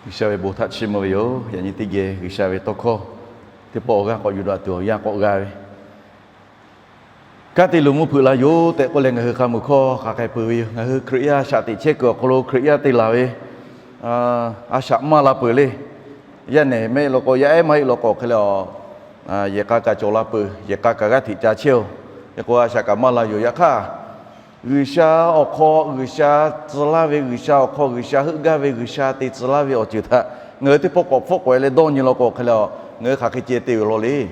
G'uiˬsha ve bon htaꞈ chiˇ mvuh ve yoˬ. Yaꞈ nyi teˇ geh G'uiˬsha ve tawˇ hkawˇ teˇ pawˆ awˬ g'aˇ k'awꞈ yuˬ daꞈ tuˬ awˬ yanˇ k'awꞈ g'a ve, kanˉ te luˬ mvuhˇ hpeuꞈ la yoˬ tehꞈ k'oˆ leh, ngaˬ hui hk'a mui hkawˇ hk'aˬ hk'e peuˬ ve yoˬ. Ngaˬ hui Hkriꞈ yaˇ shaꞈ teꞈ chehˇ kuiˬ awˬ hk'aw lo Hkriꞈ yaˇ te laˬ ve a shaꞈ maˇ la peuˬ le. Yaˇ nehˬ mehˆ law k'o, yaˇ ehˉ maˇ heˆ law k'o, hk'e leh a yehˬ k'a kaꞈ cawˬ la peuˬ, yehˬ k'a kaꞈ g'aˇ hteꞈ ca chehˇ-oˬ. Yaꞈ k'o a shaꞈ kaꞈ maˇ la yoˬ. Yaꞈ hk'aˇ, G'uiˬsha awˬ hk'aw G'uiˬsha tcuh laˇ ve, G'uiˬsha awˬ hk'aw G'uiˬsha heuˆ gaˇ ve, G'uiˬsha te tcuh laˇ ve awˬ ceuˬ htaꞈ ngaˬ hui teˇ pawˆ k'awꞈ hpfuhˆ k'awꞈ e leh dawˇ nyi law k'o, hk'e leh a ngaˬ hui hk'aˬ hk'e ceh te ve law le.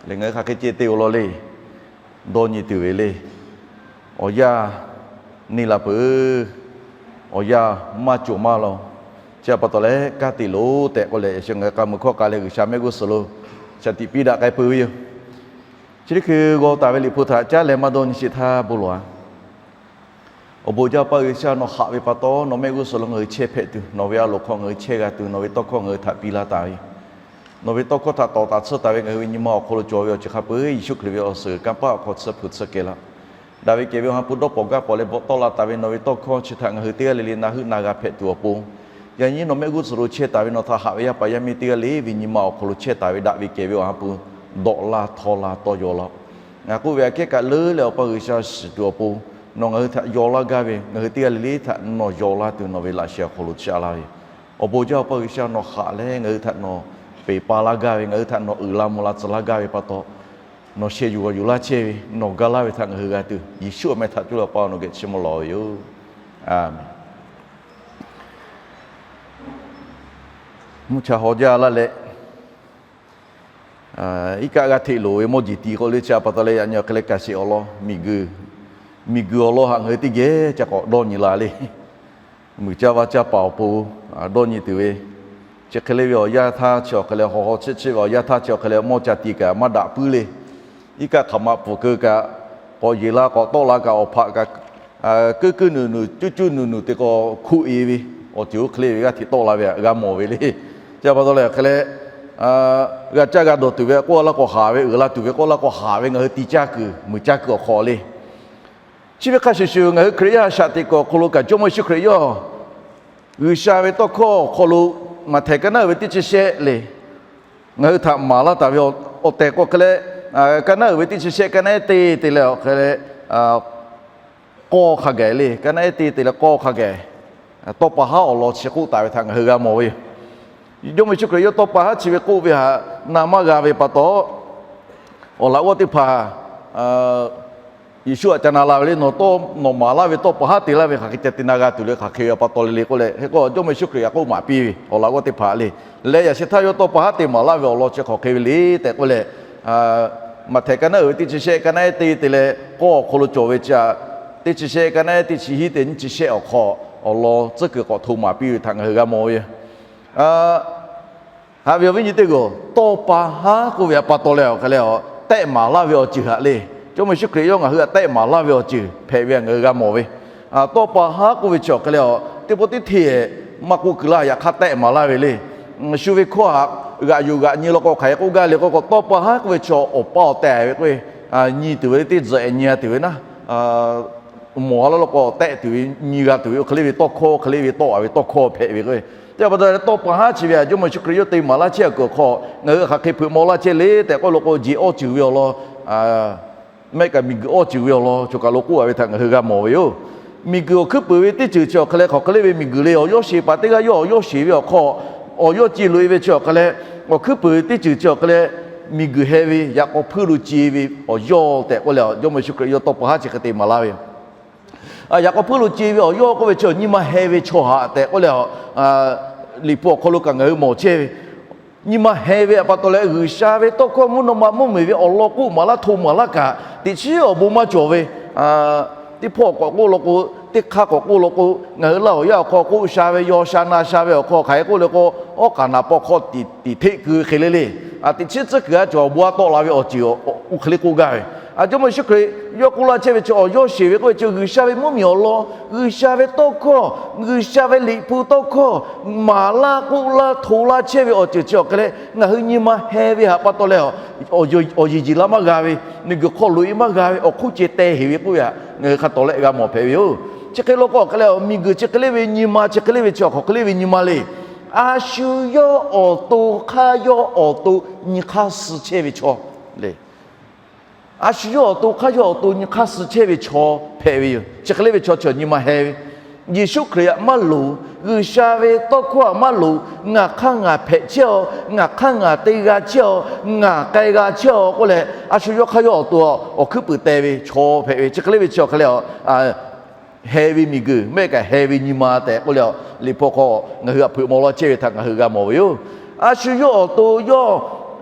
Leh ngaˬ hui hk'aˬ hk'e ceh te ve law le. Dawˇ nyi tuˬ ve le. Awˬ yanˇ neˇ la peuˬ. Awˬ yanˇ maˇ cawˬ maˇ law. Chi pa taw leh kanˉ te loˬ tehꞈ k'oˆ leh, yaꞈ shu ngaˬ hui hk'a mui hkawˇ k'a leh G'uiˬsha mehˆ g'uˇ suhˍ lo shaˍ tiꞈ piˇ daꞈ k'ai peuˬ ve yoˬ. Chi teˇ hkui g'aw taˍ ve Liꞈ hpu htaꞈ caˉ leh maˇ dawˇ nyi sheˍ htaˇ bon lawˬ-a. Awˬ bon jaˇ Awˬ pa G'uiˬsha, nawˬ haꞈ ve pa taw nawˬ mehˆ g'uˇ suhˍ lo ngaˬ hui chehˇ hpehꞈ tuˬ, nawˬ ve a loˍ hk'aw ngaˬ hui chehˇ g'a tuˬ, nawˬ ve tawˇ hkawˇ ngaˬ hui htaꞈ piˇ laˇ taˍ ve, nawˬ ve tawˇ hkawˇ htaꞈ tawˍ taˍ tsuhˇ taˍ ve ngaˬ hui ve nyi ma awˬ hk'aw lo cawˬ ve awˬ ceuˬ hk'a peu-eˬ Yeˍsuˆ Hkriꞈ ve awˬ suhˍ kanˇ paˆ awˬ hk'aw tsuhˇ hpu tsuhˇ kehˬ laˇ. Daꞈ ve kehˬ ve Awˬ ha hpu dawˇ pawnˍ gaˇ pawnˍ leh bvuhꞈ tawˆ la taˍ ve nawˬ ve tawˇ hkawˇ chi htaꞈ ngaˬ hui teˇ g'aˇ le le na heuˆ na g'a hpehꞈ tuˬ awˬ pon, yaꞈ nyi nawˬ mehˆ g'uˇ suhˍ lo chehˇ taˍ ve nawˬ htaꞈ haꞈ ve yaˇ paˍ yaˇ miˇ teˇ g'aˇ le ve nyi ma awˬ hk'aw lo chehˇ taˍ ve daꞈ ve kehˬ ve Awˬ ha hpu dawꞈ la htaw la tawˇ yaw laˇ-oˆ. Ngaˬ k'oˆ ve aꞈ kehˉ kaꞈ leuˉ leh Awˬ pa G'uiˬsha shiˍ tuˬ awˬ pon, nawˬ ngaˬ hui htaꞈ yaw laˇ gaˇ ve, ngaˬ hui teˇ g'aˇ le le htaꞈ nawˬ yaw laˇ tuˬ nawˬ ve laꞈ sheh awˬ hk'aw lo chaꞈ laˇ ve yoˬ. Awˬ bon jaˇ Awˬ pa G'uiˬsha, nawˬ haꞈ leh ngaˬ hui htaꞈ nawˬ peˬ pa laˇ gaˇ ve, ngaˬ hui htaꞈ nawˬ uiˍ la mvuh la tcuh laˇ gaˇ ve pa taw, nawˬ sheh yuˬ g'awˬ yuˬ laˇ chehˇ ve, nawˬ ga laˇ ve htaꞈ ngaˬ hui g'a tuˬ, Yeˍsuˆ awˬ meh htaꞈ coˇ leh Awˬ pa nawˬ geh chiˇ mvuh lawˬ ve yoˬ. Aˬmenˍ. Mvuhˇ cha haw jaˇ laˇ leh, iˉ kaˆ g'a hteꞈ loˍ ve mawˇ jeˬ ti k'o le, chi pa taw leh yaꞈ nyi awˬ hk'e leh kaꞈ sheˍ awˬ lawn miˬguiˬ, miˬguiˬ awˬ lawn haꞈ ngaˬ hui teˇ geh ca k'awꞈ dawˇ nyi la le. Muiˬ caˇ vaˇ caˇ paˍ awˬ pon dawˇ nyi tuˬ ve, chi hk'e le ve awˬ yanˇ htaˇ chi awˬ hk'e leh haw haw chiˆ chiˆ ve awˬ yanˇ htaˇ chi awˬ hk'e leh mawˇ ca ti kaꞈ maˇ daꞈ puiˉ le. Iˉ kaˆ hk'aˬ ma pfuhˍ keu kaꞈ, k'awꞈ yeˬ la k'awꞈ tawˆ la kaꞈ awˬ hpaꞈ kaꞈ, kuiˉ kuiˉ nuˬ nuˬ cuˇ cuˇ nuˬ nuˬ te k'awꞈ hkuˆ e ve, awˬ ceuˬ oˇ hk'e le ve g'aˇ hteꞈ tawˆ la ve htaꞈ g'a mawˬ ve le. Chi pa taw leh awˬ hk'e leh g'a caˇ g'a dawˬ tuˬ ve k'oˆ laˇ k'awꞈ haˍ ve, uiˍ la tuˬ ve k'oˆ laˇ k'awꞈ haˍ ve ngaˬ hui ti caˇ kuiˬ, muiˬ caˇ kuiˬ awˬ hk'aw le. Chi ve hk'a shuˍ shuˍ, ngaˬ hui Hkriꞈ yaˇ shaꞈ teꞈ kuiˬ awˬ hk'aw lo kaꞈ Jawˇmawˇ Yeˍsuˆ Hkriꞈ yawˇ G'uiˬsha ve tawˇ hkawˇ awˬ hk'aw lo Maꞈhtehˍ ka naˉ uiˍ ve teˇ chi shehˆ le, ngaˬ hui htaꞈ maˍ laˇ taˍ ve awˬ tehˬ k'o hk'e leh, ka naˉ uiˍ ve teˇ chi shehˆ ka naˉ ehˉ teˇ te leh awˬ hk'e leh, k'awˇ hk'a gaˬ le, ka naˉ ehˉ teˇ te leh k'awˇ hk'a gaˬ, tawˇ pa haˉ awˬ lawn chi k'oˆ taˍ ve htaꞈ ngaˬ hui g'a mawˬ ve yoˬ. Jawˇmawˇ Yeˍsuˆ Hkriꞈ yawˇ tawˇ pa haˉ chi ve k'oˆ ve htaꞈ na maˇ g'a ve pa taw, awˬ laꞈ g'awˇ teˇ hpaˍ Yeˍsuˆ htaꞈ ca na la ve le, nawˬ tawˇ nawˬ maˍ laˇ ve tawˇ pa haˉ te laˇ ve hk'aˬ hk'e ca te na g'a tuˬ le, hk'aˬ hk'e ve pa taw le le k'oˆ leh, hk'e k'o Jawˇmawˇ Yeˍsuˆ Hkriꞈ htaꞈ k'oˆ maˍ piˇ ve awˬ laꞈ g'awˇ teˇ hpaˍ le. Leh yaꞈ sheh htaˇ yawˇ tawˇ pa haˉ te maˍ laˇ ve awˬ lawn chi hk'aˬ hk'e ve le tehꞈ k'oˆ leh, Maꞈhtehˍ ka naˉ uiˍ ve teˇ chi shehˆ ka naˉ ehˉ teˇ te leh k'awˇ awˬ hk'aw lo cawˬ ve chi, teˇ chi shehˆ ka naˉ ehˉ teˇ chi hiˉ te nyiˇ chi shehˆ awˬ hk'aw awˬ lawn tcuhˉ kuiˬ k'awꞈ hto maˍ piˇ ve htaꞈ ngaˬ hui g'a mawˬ ve yoˬ. Haꞈ ve awˬ viˉ nyi teˇ g'aˇ, tawˇ pa haˉ k'oˆ ve htaꞈ pa taw leh awˬ hk'e leh a tehˆ maˍ laˇ ve awˬ ceuˬ htaꞈ le, Jawˇmawˇ Yeˍsuˆ Hkriꞈ yawˇ ngaˬ hui htaꞈ tehˆ maˍ laˇ ve awˬ ceuˬ hpehꞈ ve ngaˬ hui g'a mawˬ ve. Tawˇ pa haˉ k'oˆ ve chi awˬ hk'e leh a teˇ pawˆ teˇ hteˇ maˇ k'oˆ kuiˬ laˇ, yaꞈ hk'aˇ tehˆ maˍ laˇ ve le. Shu ve hkawˇ htaꞈ g'aꞈ yuˬ g'aꞈ nyi law k'o hk'aˬ hk'e k'oˆ gaˇ le k'o, tawˇ pa haˉ k'oˆ ve chi awˬ pa awˬ tehˬ ve k'o, nyi tuˬ ve le, teˇ tzuhꞈ nyi a tuˬ ve naˉ, mawˬ a laˇ law k'o tehˆ tuˬ ve nyi g'a tuˬ ve oˇ hk'e le ve tawˇ hkawˇ, hk'e le ve tawˆ a ve tawˇ hkawˇ hpehꞈ ve k'o, teˇ pa taw leh tawˇ pa haˉ chi ve htaꞈ Jawˇmawˇ Yeˍsuˆ Hkriꞈ yawˇ te maˍ laˇ chehˇ kuiˬ awˬ hk'aw ngaˬ hui hk'aˬ hk'e hpeuꞈ maw laˇ chehˇ le tehꞈ k'oˆ law k'o, jeˬ awˇ ceuˬ ve awˬ lawn mehˆ kaꞈ miˬguiˬ awˇ ceuˬ ve awˬ lawn choˬ kaˬ lo k'oˆ a ve htaꞈ ngaˬ hui g'a mawˬ ve yoˬ. Miˬguiˬ awˬ hkuiˉ puiˍ ve teˇ ceuˬ chi awˬ hk'e leh hk'aˬ hk'e le ve miˬguiˬ le, awˬ yawˇ sheˍ paˍ teˇ g'aˇ yawˇ awˬ yawˇ sheˍ ve awˬ hk'aw, awˬ yawˇ ce loꞈ e ve chi awˬ hk'e leh, awˬ hkuiˉ puiˍ ve teˇ ceuˬ chi awˬ hk'e leh miˬguiˬ heh ve, yaꞈ k'aw hpuiˇ lo ce ve awˬ yawˇ tehꞈ k'oˆ leh Jawˇmawˇ Yeˍsuˆ Hkriꞈ yawˇ tawˇ pa haˉ chi hk'e te maˍ laˇ ve yoˬ. Yaꞈ k'aw hpuiˇ lo ce ve awˬ yawˇ k'oˆ ve chi nyi ma heh ve chaw htaꞈ tehꞈ k'oˆ leh, Liꞈ hpu awˬ hk'aw lo kaꞈ ngaˬ hui mawˬ chehˇ ve, nyi ma heh ve htaꞈ pa taw leh G'uiˬsha ve tawˇ hkawˇ mvuhˇ naw ma mvuhˇmiˬ ve awˬ lawn k'oˆ maˍ laˇ hto maˍ laˇ kaꞈ teꞈ chiˉ awˬ bon maˇ cawˬ ve, teˇ hpawˇ k'awꞈ k'oˆ law k'o, teˇ hk'aˇ k'awꞈ k'oˆ law k'o, ngaˬ hui laˇ awˬ yanˇ awˬ hk'aw k'oˆ sha ve, yaw sha na sha ve awˬ hk'aw hk'aˬ hk'e k'oˆ le k'o, awˉ k'aˍ naˍ paw hk'aw tiꞈ hteˆ keu hk'e le le, teꞈ chiˉ tcuhˉ kuiˬ a cawˬ awˬ bon a tawˆ la ve awˬ ceuˬ oˇ hk'e le k'oˆ gaˇ ve. A Jawˇmawˇ Yeˍsuˆ Hkriꞈ yawˇ k'oˆ laˇ chehˇ ve chi awˬ yawˇ sheˍ ve k'oˆ ve chi G'uiˬsha ve mvuhˇmiˬ awˬ lawn, G'uiˬsha ve tawˇ hkawˇ, G'uiˬsha ve Liꞈ hpu tawˇ hkawˇ maˍ laˇ k'oˆ laˇ hto laˇ chehˇ ve awˬ ceuˬ chi awˬ hk'e leh ngaˬ hui nyi ma heh ve htaꞈ pa taw leh, awˬ yeˬ jeˬ la maˇ g'a ve, miˬguiˬ hk'aw loꞈ e maˇ g'a ve, awˬ hk'oˆ ceh teh heˍ ve k'oˆ ve htaꞈ ngaˬ hui hk'a tawˍ leh g'a mawˬ hpehꞈ ve yoˬ. Chi hk'e law k'o awˬ hk'e leh miˬguiˬ chi hk'e le ve nyi ma, chi hk'e le ve chi awˬ hk'aw hk'e le ve nyi ma le. A shu yawˇ awˬ to hk'aˇ yawˇ awˬ to nyi hk'aˇ suh chehˇ ve chaw le. A shu yawˇ awˬ to hk'aˇ yawˇ awˬ to nyi hk'aˇ suh chehˇ ve chaw hpehꞈ ve yoˬ. Chi hk'e le ve chaw chi awˬ nyi ma heh ve, Yeˍsuˆ Hkriꞈ htaꞈ maˇ loˍ, G'uiˬsha ve tawˇ hkawˇ htaꞈ maˇ loˍ, ngaˬ hk'aˇ ngaˬ hpehꞈ chehˇ-aw, ngaˬ hk'aˇ ngaˬ te g'a chehˇ-aw, ngaˬ k'ai g'a chehˇ-aw k'oˆ leh, a shu yawˇ hk'aˇ yawˇ awˬ to awˬ hkuiˉ puiˍ teh ve chaw hpehꞈ ve, chi hk'e le ve chi awˬ hk'e leh a heh ve miˬguiˬ mehˆ kaꞈ heh ve nyi ma tehꞈ k'oˆ leh, Liꞈ hpu hk'aw ngaˬ hui htaꞈ hpeuꞈ maw laˇ chehˇ ve htaꞈ ngaˬ hui g'a mawˬ ve yoˬ. A shu yawˇ awˬ to yawˇ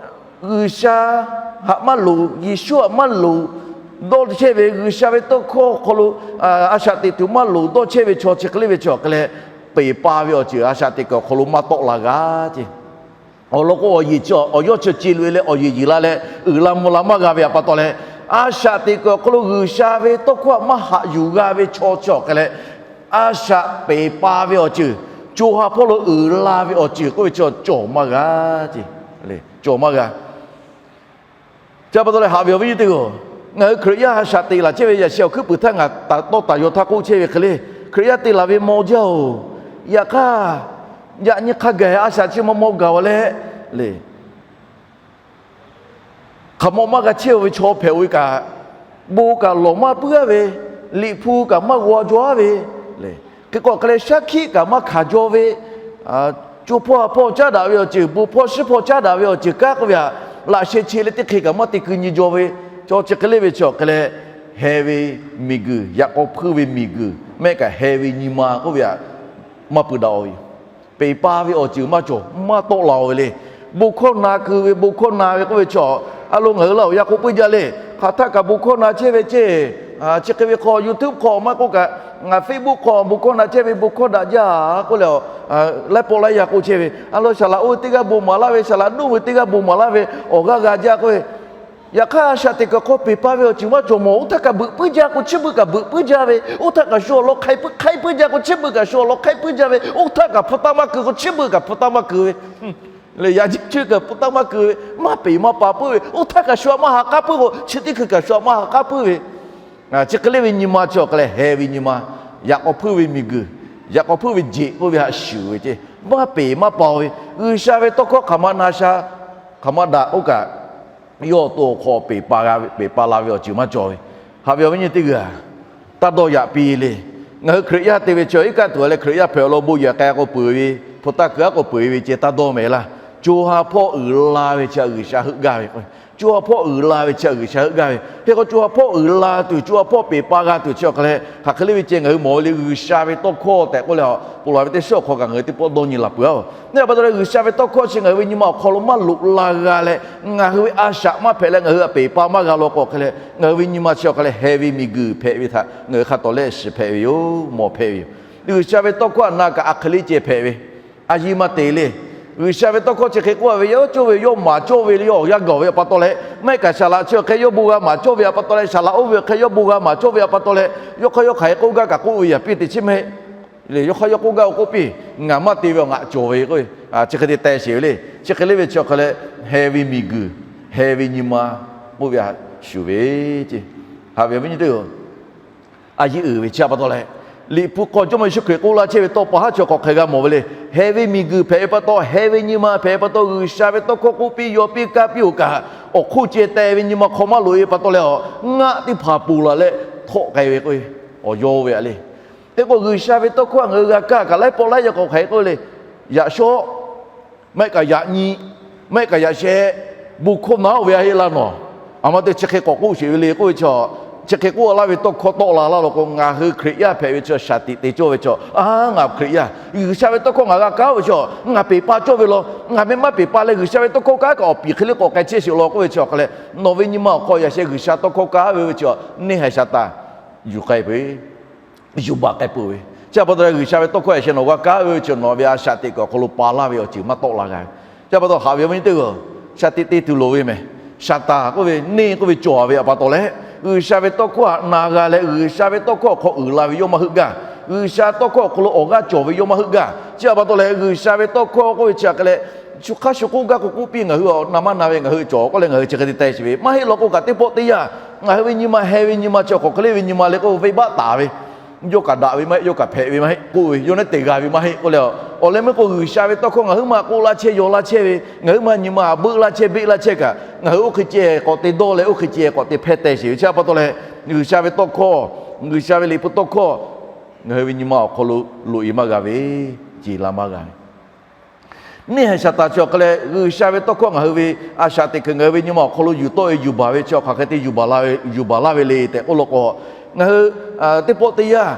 G'uiˬsha htaꞈ maˇ loˍ, Yeˍsuˆ htaꞈ maˇ loˍ, dawˇ chehˇ ve G'uiˬsha ve tawˇ hkawˇ awˬ hk'aw lo a shaꞈ teꞈ tuˬ maˇ loˍ dawˇ chehˇ ve chaw chi hk'e le ve chi awˬ hk'e leh, peˬ pa ve awˬ ceuˬ a shaꞈ teꞈ kuiˬ awˬ hk'aw lo maˇ tawˆ la g'a ce. Awˬ lawn k'o, awˬ yeˬ chi awˬ yawˇ chi ce loꞈ-e leh awˬ yeˬ yeˬ la leh uiˍ la mvuh la maˇ g'a ve htaꞈ pa taw leh, a shaꞈ teꞈ kuiˬ awˬ hk'aw lo G'uiˬsha ve tawˇ hkawˇ htaꞈ maˇ haꞈ yuˬ g'a ve chaw chi awˬ hk'e leh, a shaꞈ peˬ pa ve awˬ ceuˬ, co ha hpawˇ lo uiˍ la ve awˬ ceuˬ k'oˆ ve chi cawˬ maˇ g'a ce. Cawˬ maˇ g'a. Chi pa taw leh haꞈ ve awˬ viˉ nyi teˇ g'aˇ, ngaˬ hui Hkriꞈ yaˇ a shaꞈ teꞈ laˬ chehˇ ve yaꞈ sheh awˬ hkuiˉ puiˍ htaˇ ngaˬ tawˇ taˍ yaw htaˇ k'oˆ chehˇ ve hk'e le, Hkriꞈ yaˇ te laˬ ve maw jaˇ-oˬ. Yaꞈ hk'aˇ, yaꞈ nyi hk'a gaˬ a shaꞈ chi maw maw gaˬ-a leh le, hk'aˬ maw maˇ g'a chehˇ-o ve chaw hpehꞈ-o ve kaꞈ, bon kaꞈ lawˬ maˇ puiˉ-aˉ ve, liꞈ hpu kaꞈ maˇ g'aw jaw-aˉ ve, hk'e k'o hk'e leh shaˉ hkiˆ kaꞈ maˇ hkanˍ jaw ve, co hpawˇ ha hpawˇ caˉ daꞈ ve awˬ ceuˬ, bon hpawˇ shiˉ hpawˇ caˉ daꞈ ve awˬ ceuˬ kanˉ k'oˆ ve htaꞈ laꞈ sheh che leh teˇ hk'e kaꞈ maˇ te keu nyi jaw ve, chaw chi hk'e le ve chi awˬ hk'e leh, heh ve miˬguiˬ, yaꞈ k'aw hpuiˇ ve miˬguiˬ mehˆ kaꞈ heh ve nyi ma k'oˆ ve htaꞈ maˇ pui daꞈ-o ve yoˬ. Peˬ pa ve awˬ ceuˬ maˇ cawˬ, maˇ tawˆ la-o ve le. Bon hkawˇ na keu ve, bon hkawˇ na ve k'oˆ ve chi, a lo ngaˬ hui laˇ awˬ yanˇ k'oˆ puiˉ jaˇ le. Hk'aˬ htaˆ kaꞈ bon hkawˇ na chehˇ ve ceˇ, chi hk'e ve hk'aw YouTube hk'aw maˇ k'oˆ kaꞈ, ngaˬ Facebook hk'aw bon hkawˇ na chehˇ ve bon hkawˇ daꞈ jaˇ k'oˆ leh, laiˉ pawˆ laiˉ yaˇ k'oˆ chehˇ ve, a lo saˍ laꞈ oˇ ve teˇ g'aˇ bon maˍ laˇ ve, saˍ laꞈ nuˇ ve teˇ g'aˇ bon maˍ laˇ ve, awˬ g'aˇ g'a jaˇ k'oˆ ve, yaꞈ hk'aˇ a shaꞈ teꞈ kuiˬ hk'aw peˬ pa ve awˬ ceuˬ maˇ cawˬ mawˬ. Oˇ htaˇ kaꞈ beuꞈ puiˉ jaˇ k'o, chi beuꞈ kaꞈ beuꞈ puiˉ jaˇ ve, oˇ htaˇ kaꞈ shu awˬ lawn hk'aiˉ puiˉ, hk'aiˉ puiˉ jaˇ k'o, chi beuꞈ kaꞈ shu awˬ lawn hk'aiˉ puiˉ jaˇ ve, oˇ htaˇ kaꞈ hpu taˇ maˇ keu k'o, chi beuꞈ kaꞈ hpu taˇ maˇ keu ve, yaꞈ chi kaꞈ hpu taˇ maˇ keu ve, maˇ peˬ maˇ pa puiˉ ve, oˇ htaˇ kaꞈ shu htaꞈ maˇ ha k'aˉ puiˉ k'o, chi teˇ hkui kaꞈ shu htaꞈ maˇ ha k'aˉ puiˉ ve, chi hk'e le ve nyi ma chi awˬ hk'e leh heh ve nyi ma, yaꞈ k'aw hpuiˇ ve miˬguiˬ, yaꞈ k'aw hpuiˇ ve jeꞈ k'oˆ ve htaꞈ shuˍ ve ceˇ, maˇ peˬ maˇ pa-o ve, G'uiˬsha ve tawˇ hkawˇ hk'aˬ ma na sha, hk'aˬ ma daꞈ k'oˆ kaꞈ, yawˇ awˬ to awˬ hk'aw peˬ pa g'a ve, peˬ pa la ve awˬ ceuˬ maˇ cawˬ ve. Haꞈ ve awˬ viˉ nyi teˇ g'aˇ, taˇ dawˇ yaꞈ piˇ le. Ngaˬ hui Hkriꞈ yaˇ te ve chi iˉ kaˆ tuˬ leh Hkriꞈ yaˇ hpehꞈ awˬ lawn bon yehˬ k'ai k'o peuˬ ve, hpu taˇ kuiˬ aˉ k'o peuˬ ve ceh taˇ dawˇ mehˍ laˇ. Co ha hpawˇ uiˍ la ve chi G'uiˬsha heuˆ gaˇ ve k'o, co ha hpawˇ uiˍ la ve chi G'uiˬsha heuˆ gaˇ ve. Hk'e k'o co ha hpawˇ uiˍ la tuˬ, co ha hpawˇ peˬ pa g'a tuˬ chi awˬ hk'e leh, hk'aˬ hk'e le ve ceh ngaˬ hui mawˬ ve le, G'uiˬsha ve tawˇ hkawˇ tehꞈ k'oˆ leh, ponˬ laˬ ve teˇ shiˉ awˬ hk'aw kaꞈ ngaˬ hui teˇ pawˆ dawˇ nyi laˬ peuˬ-aˬ. Neˇ htaꞈ pa taw leh G'uiˬsha ve tawˇ hkawˇ chi ngaˬ hui ve nyi ma awˬ hk'aw lo maˇ loꞈ la g'a leh, ngaˬ hui ve a shaꞈ maˇ hpehꞈ leh ngaˬ hui htaꞈ peˬ pa maˇ g'a law k'o hk'e leh, ngaˬ hui ve nyi ma chi awˬ hk'e leh heh ve miˬguiˬ hpehꞈ ve htaꞈ ngaˬ hui hk'a tawˍ lehˆ shiˍ hpehꞈ ve yoˬ, mawˬ hpehꞈ ve yoˬ. G'uiˬsha ve tawˇ hkawˇ htaꞈ na kaꞈ a hk'e le ceh hpehꞈ ve, a yiˇ maˇ te le. G'uiˬsha ve tawˇ hkawˇ chi hk'e k'oˆ ve, yawˇ cawˇ ve yawˇ maˍ cawˇ ve le, yawˇ awˬ g'aˇ gaˬ ve pa taw leh, maˇ heˆ kaꞈ saˍ laꞈ chi awˬ hk'e yawˇ bon g'a maˍ cawˇ ve pa taw leh, saˍ laꞈ oˇ ve awˬ hk'e yawˇ bon g'a maˍ cawˇ ve pa taw leh, yawˇ hk'aˇ yawˇ hk'aˬ hk'e k'oˆ gaˇ kaꞈ k'oˆ ve yaꞈ piˇ te chi mehˆ le. Yawˇ hk'aˇ yawˇ k'oˆ gaˇ k'oˆ piˇ, ngaˬ maˇ te ve awˬ ngaˬ cawˬ ve k'o, chi hk'e te teh sheˍ ve le. Chi hk'e le ve chi awˬ hk'e leh, heh ve miˬguiˬ, heh ve nyi ma k'oˆ ve htaꞈ shuˍ ve ceˇ. Haꞈ ve awˬ viˉ nyi teˇ g'aˇ, a yiˇ uiˍ ve chi pa taw leh, Liꞈ hpu hk'aw Jawˇmawˇ Yeˍsuˆ Hkriꞈ k'oˆ laˇ chehˇ ve tawˇ pa haˉ chi hk'aˬ hk'e g'a mawˬ ve le. Heh ve miˬguiˬ hpehꞈ ve pa taw, heh ve nyi ma hpehꞈ ve pa taw, G'uiˬsha ve tawˇ hkawˇ k'oˆ piˇ yaw piˇ kaˇ piˇ-oˬ kaꞈ, awˬ hk'oˆ ceh teh ve nyi ma hk'aw maˇ loꞈ-e pa taw leh, awˬ ngaˆ teˇ hpaˍ ponˬ laˬ leh htawˆ k'ai ve k'o, awˬ yaw ve a le. Hk'e k'o G'uiˬsha ve tawˇ hkawˇ htaꞈ ngaˬ hui g'a kaˇ kaꞈ laiˉ pawˆ laiˉ yaˇ k'awꞈ hk'aˬ hk'e k'oˆ ve le. Yaꞈ shawˉ, maˇ heˆ kaꞈ yaꞈ nyi, maˇ heˆ kaꞈ yaꞈ sheh, bon hkawˇ na-oˬ ve a heˆ laˇ nawˬ. A ma te chi hk'e k'awꞈ k'oˆ sheˍ ve le k'oˆ ve chi, chi hk'e k'oˆ laˇ ve tawˇ hkawˇ tawˆ la laˇ law k'o, ngaˬ hui Hkriꞈ yaˇ hpehꞈ ve chi shaˍ tiꞈ te cawˇ ve chi, a, ngaˬ Hkriꞈ yaˇ, G'uiˬsha ve tawˇ hkawˇ ngaˬ g'a kaˇ-oˆ ve chi, ngaˬ peˬ pa cawˇ ve law. Ngaˬ meh maˇ peˬ pa leh G'uiˬsha ve tawˇ hkawˇ kanˉ kaꞈ awˬ piˍ hk'e le k'awꞈ k'ai chehˇ sheˍ law k'oˆ ve chi awˬ hk'e leh, nawˬ ve nyi ma awˬ hk'aw yaꞈ sheh G'uiˬsha tawˇ hkawˇ kanˉ ve ve chi, neˇ haiˬ Saˍtanˍ yuˬ k'ai peuˬ. Yuˬ baˬ k'ai peuˬ ve. Chi pa taw leh G'uiˬsha ve tawˇ hkawˇ yaꞈ sheh nawˬ g'a kaˇ ve chi nawˬ ve a shaꞈ teꞈ kuiˬ awˬ hk'aw lo pa laˇ ve awˬ ceuˬ maˇ tawˆ la g'a ve. Chi pa taw haꞈ ve awˬ viˉ nyi teˇ g'aˇ, shaˍ tiꞈ te tuˬ loˍ ve meh. Saˍtanˍ k'oˆ ve neˇ k'oˆ ve cawˬ ve pa taw leh, G'uiˬsha ve tawˇ hkawˇ htaꞈ na g'a leh G'uiˬsha ve tawˇ hkawˇ awˬ hk'aw uiˍ la ve yawˇ maˇ heuˆ gaˇ. G'uiˬsha tawˇ hkawˇ awˬ hk'aw lo awˬ g'aˇ cawˬ ve yawˇ maˇ heuˆ gaˇ. Chi pa taw leh G'uiˬsha ve tawˇ hkawˇ k'oˆ ve chi hk'e leh, shu hk'aˇ shu k'oˆ gaˇ k'o k'oˆ piˇ, ngaˬ hui awˬ na maˇ na ve ngaˬ hui cawˬ k'oˆ leh ngaˬ hui chi hk'e te teh sheˍ ve maˇ heˆ law k'o kaꞈ teˇ pawˆ teˇ yanˇ, ngaˬ hui ve nyi ma heh ve nyi ma chi awˬ hk'aˬ hk'e le ve nyi ma le k'o venˇbaˆ taˍ ve Yawˇ kaꞈ daꞈ ve maˇ heˆ, yawˇ kaꞈ hpehꞈ ve maˇ heˆ k'oˆ ve, yawˇ naˉ te g'a ve maˇ heˆ k'oˆ leh, awˬ leh meuˇ k'o G'uiˬsha ve tawˇ hkawˇ ngaˬ huiˉ ma k'oˆ laˇ chehˇ, yaw laˇ chehˇ ve, ngaˬ huiˉ ma nyi ma beuˆ laˇ chehˇ, beˆ laˇ chehˇ kaꞈ, ngaˬ hui oˇ hk'e ceh k'awꞈ te dawˇ leh, oˇ hk'e ceh k'awꞈ te hpehˇ teh sheˍ ve chi pa taw leh, G'uiˬsha ve tawˇ hkawˇ, G'uiˬsha ve liꞈ hpu tawˇ hkawˇ ngaˬ hui ve nyi ma awˬ hk'aw lo loꞈ e maˇ g'a ve, jeˬ la maˇ g'a ve. Neˇ haiˬ Saˍtanˍ chi awˬ hk'e leh G'uiˬsha ve tawˇ hkawˇ ngaˬ hui ve a shaꞈ teꞈ kuiˬ ngaˬ hui ve nyi ma awˬ hk'aw lo yuˬ tawˆ ve yuˬ baˬ ve chi awˬ hk'aˬ hk'e te yuˬ baˬ la ve, yuˬ baˬ laˇ ve le tehꞈ k'oˆ law k'o, ngaˬ hui teˇ pawˆ teˇ yanˇ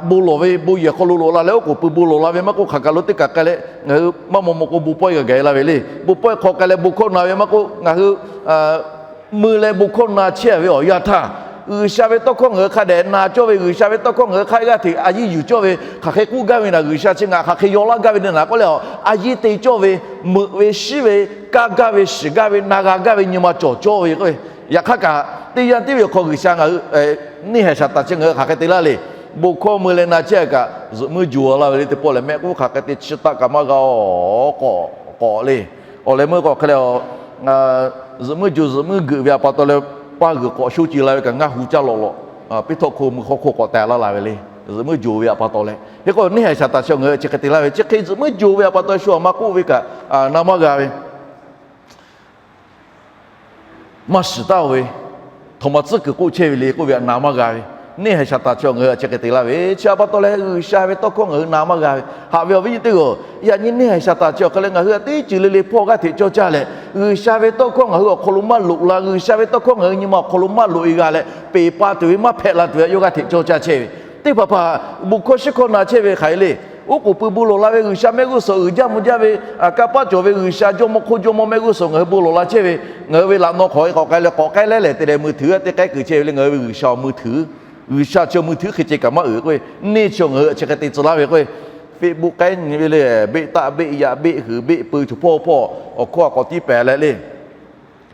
bon lawˬ ve, bon yehˬ hk'aw lo loꞈ la leh oˉ k'oˍ pui bon lawˬ la ve maˇ k'oˆ, hk'aˬ kaˬ lo teˇ kaˬ k'ai leh ngaˬ hui maˇ maw maw k'o bon pawehˇ g'a gaˬ e la ve le. Bon pawehˇ hk'aw k'ai leh bon hkawˇ na ve maˇ k'oˆ, ngaˬ hui mui leh bon hkawˇ na chehˇ ve awˬ yanˇ htaˇ, G'uiˬsha ve tawˇ hkawˇ ngaˬ hui hk'a dehꞈ na cawˇ ve, G'uiˬsha ve tawˇ hkawˇ ngaˬ hui hk'a g'aˇ hteꞈ a yiˇ yuˬ cawˇ ve, hk'aˬ hk'e k'oˆ gaˇ ve naˍ, G'uiˬsha chi ngaˬ hk'aˬ hk'e yaw laˇ gaˇ ve naˍ k'oˆ leh, a yiˇ te cawˇ ve, meuꞈ ve, shiˉ ve, kaˇ gaˇ ve, shiˍ gaˇ ve, na g'a gaˇ ve nyi ma cawˬ cawˇ ve k'o, yaꞈ hk'aˇ kaꞈ teˇ yanˇ tiˉ ve awˬ hk'aw G'uiˬsha ngaˬ hui neˇ haiˬ Saˍtanˍ chi ngaˬ hui hk'aˬ hk'e te laˇ le. Bon hkawˇ mui leh na chehˇ kaꞈ zuhꞈ muiˉ joˬ laˇ ve le. Teˇ pawˆ lehˬ mehˆ k'oˆ hk'aˬ hk'e te chi taˆ kaꞈ maˇ g'a-oˬ k'awꞈ k'awꞈ le. Awˬ leh meuˇ k'o hk'e leh, zuhꞈ muiˉ joˬ zuhꞈ muiˉ geuꞈ ve htaꞈ pa taw leh, paˇ g'uiˬ k'awꞈ sho ce la ve kaꞈ ngaˇ hu caˇ lawꞈ lawꞈ, piˇ htawˇ hk'o mui hk'aw hk'oˆ k'awꞈ teh laˇ la ve le. Zuhꞈ muiˉ joˬ ve htaꞈ pa taw leh, hk'e k'o neˇ haiˬ Saˍtanˍ chi ngaˬ hui chi hk'e te laˇ ve, chi hk'e zuhꞈ muiˉ joˬ ve htaꞈ pa taw shu aꞈ ma k'oˆ ve kaꞈ na maˇ g'a ve, maˇ shiˍ taˉ-oˬ ve, htaꞈ ma tcuhˉ kuiˬ k'oˆ chehˇ ve le k'oˆ ve htaꞈ na maˇ g'a ve, neˇ haiˬ Saˍtanˍ chi ngaˬ hui htaꞈ chi hk'e te laˇ ve chi htaꞈ pa taw leh G'uiˬsha ve tawˇ hkawˇ ngaˬ hui na maˇ g'a ve. Haꞈ ve awˬ viˉ nyi teˇ g'aˇ, yaꞈ nyi neˇ haiˬ Saˍtanˍ chi awˬ hk'e leh ngaˬ hui htaꞈ teˇ ceuˬ le le hpawˇ g'aˇ hteꞈ cawˇ caˇ leh, G'uiˬsha ve tawˇ hkawˇ ngaˬ hui awˬ hk'aw lo maˇ loꞈ la, G'uiˬsha ve tawˇ hkawˇ ngaˬ hui nyi ma awˬ hk'aw lo maˇ loꞈ e g'a leh, peˬ pa tuˬ ve maˇ hpehꞈ la tuˬ ve yawˇ g'aˇ hteꞈ cawˇ caˇ chehˇ ve. Teˇ hpaˍ hpaˍ bon hkawˇ shiˉ hkawˇ na chehˇ ve hk'aˬ hk'e le. Oˉ k'oˍ pui bon lawˬ la ve, G'uiˬsha mehˆ g'uˇ suhˍ uiˍ jaˇ mvuh jaˇ ve, kanˇ paˆ cawˬ ve G'uiˬsha jawˇmawˇ hk'oˆ jawˇmawˇ mehˆ g'uˇ suhˍ ngaˬ hui bon lawˬ la chehˇ ve, ngaˬ hui ve laꞈ naw hk'awꞈ e k'awꞈ k'ai leh k'awꞈ k'ai leh lehˬ te leh mui htuiˉ teˇ k'ehˉ keu chehˇ ve le. Ngaˬ hui ve G'uiˬsha awˬ mui htuiˉ, G'uiˬsha chi mui htuiˉ hk'e ceh kaꞈ maˇ uiˍ k'o, neˇ chi ngaˬ hui chi hk'e te tcuh laˇ ve k'o, Facebook k'ai nyi ve le, beˆ taˆ beˆ yaꞈ beˆ huiˍ beˆ pui tuˬ hpawˇ hpawˇ awˬ hkawˇ a k'awꞈ tiˉ pehˍ leh le.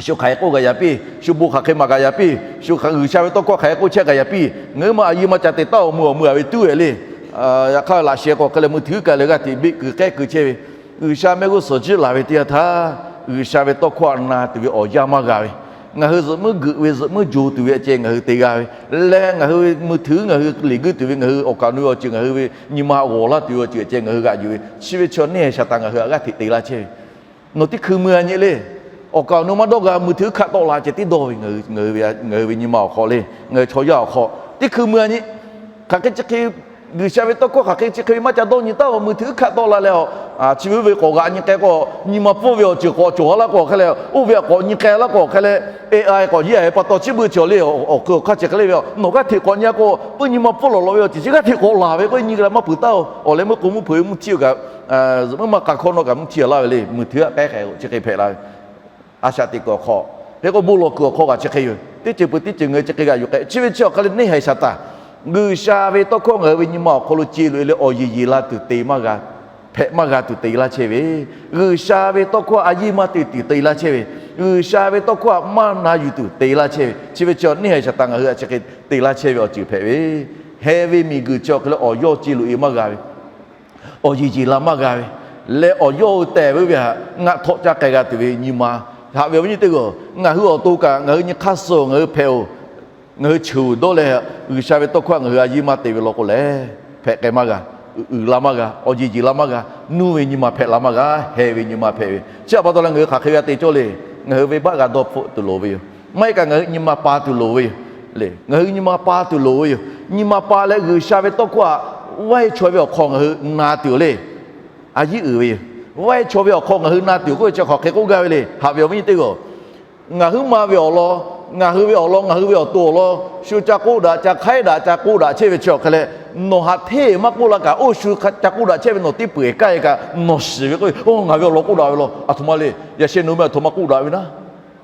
Shu hk'aˬ hk'e k'oˆ g'a yaꞈ piˇ, shu bon hk'aˬ hk'e maˍ g'a yaꞈ piˇ, shu G'uiˬsha ve tawˇ hkawˇ hk'aˬ hk'e k'oˆ chehˇ g'a yaꞈ piˇ, ngaˬ hui ma a yiˇ maˇ ca te taˉ-oˬ, mui awˬ mui a ve tuˉ ve le. Yaꞈ hk'aˇ laꞈ sheh k'o hk'e leh mui htuiˉ kaꞈ leh g'aˇ hteꞈ beˆ keu k'ehˉ keu chehˇ ve, G'uiˬsha mehˆ g'uˇ suhˍ jiˇ laˬ ve teˇ yanˇ htaˇ, G'uiˬsha ve tawˇ hkawˇ htaꞈ na tuˬ ve awˬ yanˇ maˇ g'a ve, ngaˬ hui zuhꞈ muiˉ geuꞈ ve zuhꞈ muiˉ joˬ tuˬ ve a ceh ngaˬ hui te g'a ve, leh ngaˬ hui mui htuiˉ ngaˬ hui leˬ guiˇ tuˬ ve, ngaˬ hui awˬ kaˍ awˬ nu ve awˬ ceuˬ ngaˬ hui ve nyi ma g'awˬ laˇ tuˬ ve awˬ ceuˬ a ceh ngaˬ hui g'aꞈ yuˬ ve, chi ve chi neˇ haiˬ Saˍtanˍ ngaˬ hui htaꞈ g'aˇ hteꞈ te laˇ chehˇ ve. Nawˬ teˇ hkui mui a nyi le. Awˬ kaˍ awˬ nu maˇ dawˇ g'a, mui htuiˉ hkaˆ tawˆ la ceh tiˉ dawˇ ve, ngaˬ hui ve nyi ma awˬ hk'aw le, ngaˬ hui chaw yaˇ awˬ hk'aw teˇ hkui mui a nyi. Hk'aˬ hk'e chi hk'e, G'uiˬsha ve tawˇ hkawˇ hk'aˬ hk'e chi hk'e ve maˇ ca dawˇ nyi taˉ-oˬ, mui htuiˉ hkaˆ tawˆ la leh, chi ve ve k'awꞈ g'aꞈ nyi k'ai k'o, nyi ma pfuhˇ ve awˬ ceuˬ k'awꞈ cawˬ laˇ k'o hk'e leh, oˇ ve htaꞈ k'awꞈ nyi k'ai laˇ k'o hk'e leh, A I k'awꞈ yeˇ a ve pa taw chi beuꞈ cawˬ le. Awˬ hkui awˬ hk'aˇ chi hk'e le ve, nawˬ g'aˇ hteꞈ k'awꞈ nyi a k'o, puiˉ nyi ma pfuhˇ lawˬ lawꞈ ve awˬ ceuˬ chi g'aˇ hteꞈ k'awꞈ laˬ ve k'o, nyi g'a maˇ peuˬ taˉ-oˬ. Awˬ leh meuˇ k'o mvuhˇ hpeuꞈ mvuhˇ htiˇ-oˬ kaꞈ, zuhꞈ muiˉ maˇ k'a hkawˇ nawˇ kaꞈ mvuhˇ htiˇ a laˇ ve le. Mui htuiˉ htaꞈ k'ehˉ hk'e chi hk'e hpehꞈ la ve, a shaꞈ teꞈ kuiˬ awˬ hk'aw, hk'e k'o bon lawˬ kuiˬ awˬ hk'aw kaꞈ chi hk'e yoˬ. Teˇ ceuˬ peuˬ teˇ ceuˬ ngaˬ hui chi hk'e g'aꞈ yuˬ k'ai. Chi ve chi awˬ hk'e leh neˇ haiˬ Saˍtanˍ G'uiˬsha ve tawˇ hkawˇ ngaˬ hui ve nyi ma awˬ hk'aw lo ce loꞈ e leh awˬ yeˬ yeˬ la tuˬ te maˇ g'a, hpehꞈ maˇ g'a tuˬ te laˇ chehˇ ve, G'uiˬsha ve tawˇ hkawˇ a yiˇ maˇ te tuˬ te laˇ chehˇ ve, G'uiˬsha ve tawˇ hkawˇ htaꞈ maˇ na yuˬ tuˬ te laˇ chehˇ ve, chi ve chi neˇ haiˬ Saˍtanˍ ngaˬ hui htaꞈ chi hk'e te laˇ chehˇ ve awˬ ceuˬ hpehꞈ ve, heh ve miˬguiˬ chi awˬ hk'e leh awˬ yawˇ ce loꞈ e maˇ g'a ve, awˬ yeˬ yeˬ la maˇ g'a ve, leh awˬ yawˇ hui tehˬ ve oˇ ve htaꞈ ngaˆ htawˆ caˇ k'ai g'a tuˬ ve nyi ma. Haꞈ ve awˬ viˉ nyi teˇ g'aˇ, ngaˬ hui awˬ to kaꞈ ngaˬ hui nyi hk'aˇ suh ngaˬ hui hpehꞈ-oˬ, ngaˬ hui cheuˬ dawˇ leh, G'uiˬsha ve tawˇ hkawˇ htaꞈ ngaˬ hui a yiˇ maˇ te ve law k'o lehˬ, hpehꞈ k'ai maˇ g'a, uiˍ la maˇ g'a, awˬ yeˬ yeˬ la maˇ g'a, nuˇ ve nyi ma hpehꞈ la maˇ g'a, heh ve nyi ma hpehꞈ ve. Chi htaꞈ pa taw leh ngaˬ hui hk'aˬ hk'e g'a te cawˇ le. Ngaˬ hui venˇbaˆ g'a dawˇ hpfuhˆ tuˬ loˍ ve yoˬ. Maˇ heˆ kaꞈ ngaˬ hui nyi ma pa tuˬ loˍ ve yoˬ. Ngaˬ hui nyi ma pa tuˬ loˍ ve yoˬ. Nyi ma pa leh G'uiˬsha ve tawˇ hkawˇ htaꞈ vaiˇ chaw ve awˬ hk'aw ngaˬ hui na tuˬ le. A yiˉ uiˍ ve yoˬ. Vaiˇ chaw ve awˬ hk'aw ngaˬ hui na tuˬ k'oˆ ve chi hk'aˬ hk'e k'oˆ gaˇ ve le. Haꞈ ve awˬ viˉ nyi teˇ g'aˇ, ngaˬ huiˉ ma ve awˬ lawn, ngaˬ hui ve awˬ lawn, ngaˬ hui ve awˬ to awˬ lawn shu ca k'oˆ daꞈ, ca hk'aiˉ daꞈ, ca k'oˆ daꞈ chehˇ ve chi awˬ hk'e leh, nawˬ haꞈ hteˇ maˇ k'oˆ laˇ kaꞈ, oˇ shu ca k'oˆ daꞈ chehˇ ve nawˬ teˇ peuˬ eˬ kaˇ e kaꞈ nawˬ shiˍ ve k'o, oˇ ngaˬ ve awˬ lawn k'oˆ daꞈ ve law, aˬ htoꞈ ma le. Yaꞈ sheh nawˬ meh aˬ htoꞈ ma k'oˆ daꞈ ve naˉ,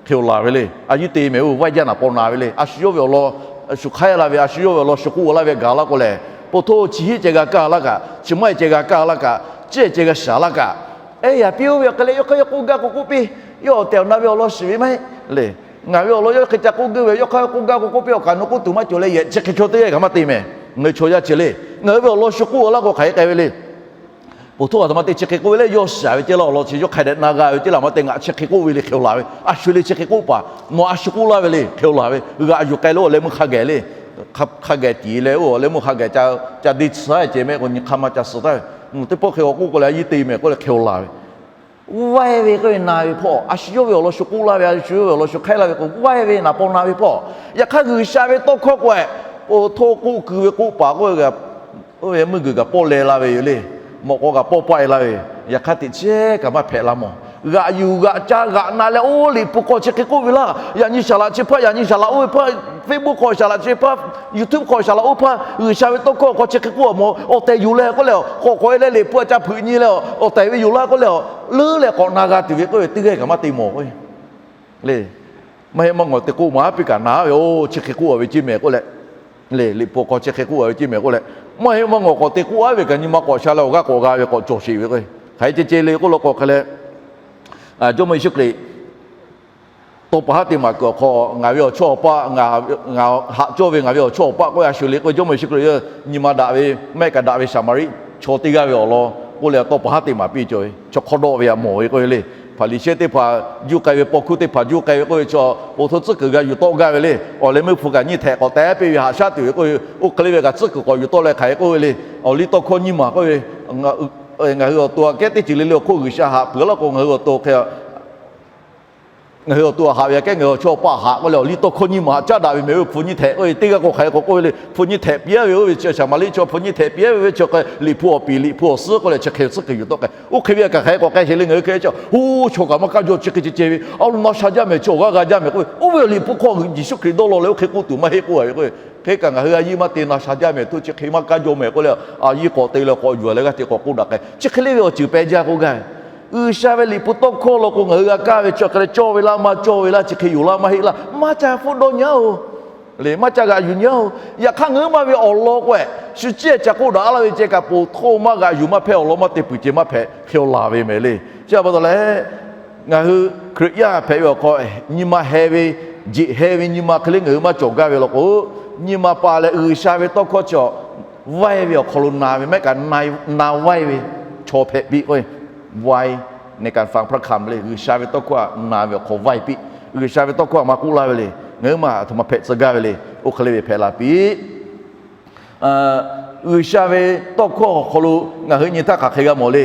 hk'e-oˬ laˬ ve le. A yiˉ te mehˍ-oˬ, vaiˇ jaˇ naˍ paw na ve le. A shu yawˇ ve awˬ lawn shu hk'aiˉ laˇ ve, a shu yawˇ ve awˬ lawn shu k'oˆ laˇ ve gaˬ laˇ k'o lehˬ, po htoˇ chi hiˉ ceh g'a kaˇ laˇ kaꞈ, chi maˇ e ceh g'a kaˇ laˇ kaꞈ, ciˉ ceh g'a shaˍ laˇ kaꞈ, ehˉ yaꞈ piˇ oˇ ve awˬ hk'e leh yawˇ hk'aˇ yawˇ k'oˆ gaˇ k'o k'oˆ piˇ. Yawˇ awˬ tehˬ awˬ na ve awˬ lawn shiˍ ve maˇ heˆ le. Ngaˬ ve awˬ lawn yawˇ hk'e ca k'oˆ geuˆ ve, yawˇ hk'aˇ yawˇ k'oˆ gaˇ k'o k'oˆ piˇ. Awˬ kaˍ awˬ nu k'oˆ tuˬ maˇ cawˬ leh yehˬ chi hk'e chaw teˇ g'aˇ kaꞈ maˇ te mehˍ. Ngaˬ hui chaw yaˇ chi le. Ngaˬ hui ve awˬ lawn shu k'oˆ laˇ k'o hk'aˬ hk'e k'ai ve le. Po htoˇ aˬ htoꞈ ma te chi hk'e k'oˆ ve le, yawˇ shiˍ ve ceˇ laˇ, awˬ lawn chi yawˇ hk'a dehꞈ na g'a ve ceˇ laˇ, maˇ te ngaˬ chi hk'e k'oˆ ve le, hk'e-oˬ laˬ ve. A shu le chi hk'e k'oˆ paˍ, nawˬ a shu k'oˆ laˇ ve le, hk'e-oˬ laˬ ve. G'aꞈ yuˬ k'ai lo awˬ leh meuˇ hk'a gaˬ le. hk'a gaˬ tiˍ leh oˇ awˬ leh meuˇ hk'a gaˬ ca deˇ tsuhˇ ceh mehˆ k'o nyi hk'aˇ maˇ ca suh taˍ ve. Teˇ pawˆ hk'e awˬ k'oˆ k'o leh a yiˇ te mehˍ k'oˆ leh hk'e awˬ laˬ ve. Vaiˇ ve k'oˆ ve na ve hpawˇ, a shu yawˇ ve awˬ lawn shu k'oˆ laˇ ve, a shu yawˇ ve awˬ lawn shu hk'aiˉ laˇ ve k'o, vaiˇ ve naˍ paw na ve hpawˇ. Yaꞈ hk'aˇ G'uiˬsha ve tawˇ hkawˇ k'o eh, oˇ htoˆ k'oˆ ku ve k'oˆ paˍ k'oˆ ve, oˇ ve meuˇ g'uiˬ kaꞈ pawˆ leh la ve yoˬ le. Mawꞈ k'aw kaꞈ pawˆ paˆ e la ve yoˬ. Yaꞈ hk'aˇ teꞈ chehˇ kaꞈ maˇ hpehꞈ la mawˬ. G'aꞈ yuˬ g'aꞈ ca g'aꞈ na leh oˇ Liꞈ hpu hk'aw chi hk'e k'oˆ ve laˇ. Yaꞈ nyi saˍ laꞈ chi hpaˇ, yaꞈ nyi saˍ laꞈ oˇ ve hpaˇ, Facebook hk'aw saˍ laꞈ chi hpaˇ, YouTube hk'aw saˍ laꞈ oˇ hpaˇ G'uiˬsha ve tawˇ hkawˇ hk'aw chi hk'e k'oˆ a mawˬ. Awˬ tehˬ yoˬ leh k'oˆ leh, k'awꞈ k'awꞈ e leh Liꞈ hpu a ca hpeuꞈ nyi leh awˬ tehˬ ve yoˬ laˇ k'oˆ leh, leuˉ leh k'awꞈ na g'a tuˬ ve k'oˆ ve teˇ g'aˇ kaꞈ maˇ te mawˬ le. Maˇ heˆ maˇ ngawˬ te k'oˆ maˍ piˇ kaꞈ na ve, oˇ chi hk'e k'oˆ a ve ceˇ mehˍ k'oˆ leh, le Liꞈ hpu hk'aw chi hk'e k'oˆ a ve ceˇ mehˍ k'oˆ leh, maˇ heˆ maˇ ngawˬ k'awꞈ te k'oˆ a ve kaꞈ nyi ma k'awꞈ sha leh awˬ g'aˇ k'awꞈ g'a ve k'awꞈ cawˬ sheˍ ve k'o, hk'aˬ hk'e ceh ceh le k'oˆ law k'o hk'e leh, Jawˇmawˇ Yeˍsuˆ Hkriꞈ tawˇ pa haˉ teˇ maˬ kuiˬ awˬ hk'aw ngaˬ ve awˬ chawˇ awˬ paˆ, ngaˬ haꞈ cawˇ ve ngaˬ ve awˬ chawˇ awˬ paˆ k'oˆ ve a shuˍ le k'o, Jawˇmawˇ Yeˍsuˆ Hkriꞈ nyi ma daꞈ ve, maˇ heˆ kaꞈ daꞈ ve Saˍmaˍriˆ chaw teˇ g'aˇ ve awˬ lawn k'oˆ leh tawˇ pa haˉ teˇ maˬ piˇ cawˬ ve, chaw hk'aw dawˆ ve a mawˬ ve k'oˆ ve le. Hpaˍriˍsehˇ teˇ hpaˍ juˇ k'ai ve, paw hkuˇ teˇ hpaˍ juˇ k'ai ve k'oˆ ve chaw, po htoˇ tcuhˉ kuiˬ g'a yuˬ tawˆ gaˇ ve le. Awˬ leh meuˇ hpu kaꞈ nyiˇ htehꞈ k'awꞈ teh piˇ ve haꞈ shaˉ tuˬ ve k'oˆ ve, oˇ hk'e le ve kaꞈ tcuhˉ kuiˬ k'awꞈ yuˬ tawˆ leh hk'aˬ hk'e k'oˆ ve le. Awˬ liˇ tawˇ hkawˇ nyiˇ maˬ k'oˆ ve, ngaˬ hui awˬ to aꞈ kehˉ teˇ ceuˬ le le awˬ hk'oˆ G'uiˬsha haꞈ peuˬ laˇ k'o, ngaˬ hui awˬ to hk'e ngaˬ hui awˬ to haꞈ ve aꞈ kehˉ ngaˬ hui awˬ chawˇ awˬ paˆ haꞈ k'oˆ leh awˬ liˇ tawˇ hkawˇ nyiˇ maˬ haꞈ caˉ daꞈ ve mehˍ ve hpu nyiˇ htehꞈ k'oˆ ve teˇ g'aˇ k'o hk'aˬ hk'e k'awꞈ k'oˆ ve le. Hpu nyiˇ htehꞈ piˇ a ve oˇ ve chi Saˍmaˍriˆ chaw hpu nyiˇ htehꞈ piˇ a ve ve chi hk'e Liꞈ hpu awˬ piˍ Liꞈ hpu awˬ suhˉ k'oˆ leh chi hk'e tcuhˉ kuiˬ yuˬ tawˆ k'ai. Oˇ hk'e ve kaꞈ hk'aˬ hk'e k'awꞈ k'ai sheˍ le. Ngaˬ hui hk'e cawˬ, oˇ chaw kaꞈ maˇ kaˇ jaw chi hk'e ceh ceh ve, a lo na sha jaˇ mehˍ, chaw awˬ g'aˇ g'a jaˇ mehˍ k'oˆ ve, oˇ ve Liꞈ hpu hk'aw Yeˍsuˆ Hkriꞈ dawˇ law leh oˇ hk'e k'oˆ tuˬ maˇ heˆ k'oˆ a ve k'o, hk'e kaꞈ ngaˬ hui a yiˇ maˇ te na sha jaˇ mehˍ htoˇ chi hk'e maˇ kaˇ jaw mehˍ k'oˆ leh a yiˇ k'awꞈ te leh k'awꞈ yuˬ leh g'aˇ hteꞈ k'awꞈ k'oˆ daꞈ k'ai. Chi hk'e le ve awˬ ceuˬ peh jaˇ k'oˆ gaˇ ve. G'uiˬsha ve Liꞈ hpu tawˇ hkawˇ law k'o ngaˬ hui g'a kaˇ ve chi hk'e leh cawˇ ve laˇ maˇ cawˇ ve laˇ, chi hk'e yoˬ laˇ maˇ heˆ laˇ, maˇ ca hpfuhˆ dawˇ nyi a oˬ. Le maˇ ca g'aꞈ yuˬ nyi a oˬ. Yaꞈ hk'aˇ ngaˬ hui maˇ ve awˬ lawn k'o eh, shu ciˉ ca k'oˆ daꞈ laˇ ve ceh kaꞈ po htoˇ maˇ g'aꞈ yuˬ maˇ hpehˇ, awˬ lawn maˇ te puiˬ ceh maˇ hpehꞈ hk'e awˬ laˬ ve mehˍ le. Chi a pa taw leh, ngaˬ hui Hkriꞈ yaˇ hpehꞈ ve awˬ hk'aw nyi ma heh ve, jeꞈ heh ve nyi ma hk'e le ngaˬ hui maˇ cawˬ gaˇ ve law k'o, nyi ma pa leh G'uiˬsha ve tawˇ hkawˇ chi vaiˇ ve awˬ hk'aw lo na ve maˇ heˆ kaꞈ na vaiˇ ve chaw hpehꞈ piˇ k'o, vaiˇ ในการฟังพระคำ le G'uiˬsha ve tawˇ hkawˇ na ve awˬ hk'aw vaiˇ piˇ. G'uiˬsha ve tawˇ hkawˇ a maˇ k'oˆ laˇ ve le. Ngaˬ hui maˇ a htoꞈ ma hpehꞈ tcuh gaˇ ve le. Oˇ hk'e le ve hpehꞈ la piˇ. G'uiˬsha ve tawˇ hkawˇ awˬ hk'aw lo ngaˬ hui nyi htaˇ hk'aˬ hk'e g'a mawˬ le.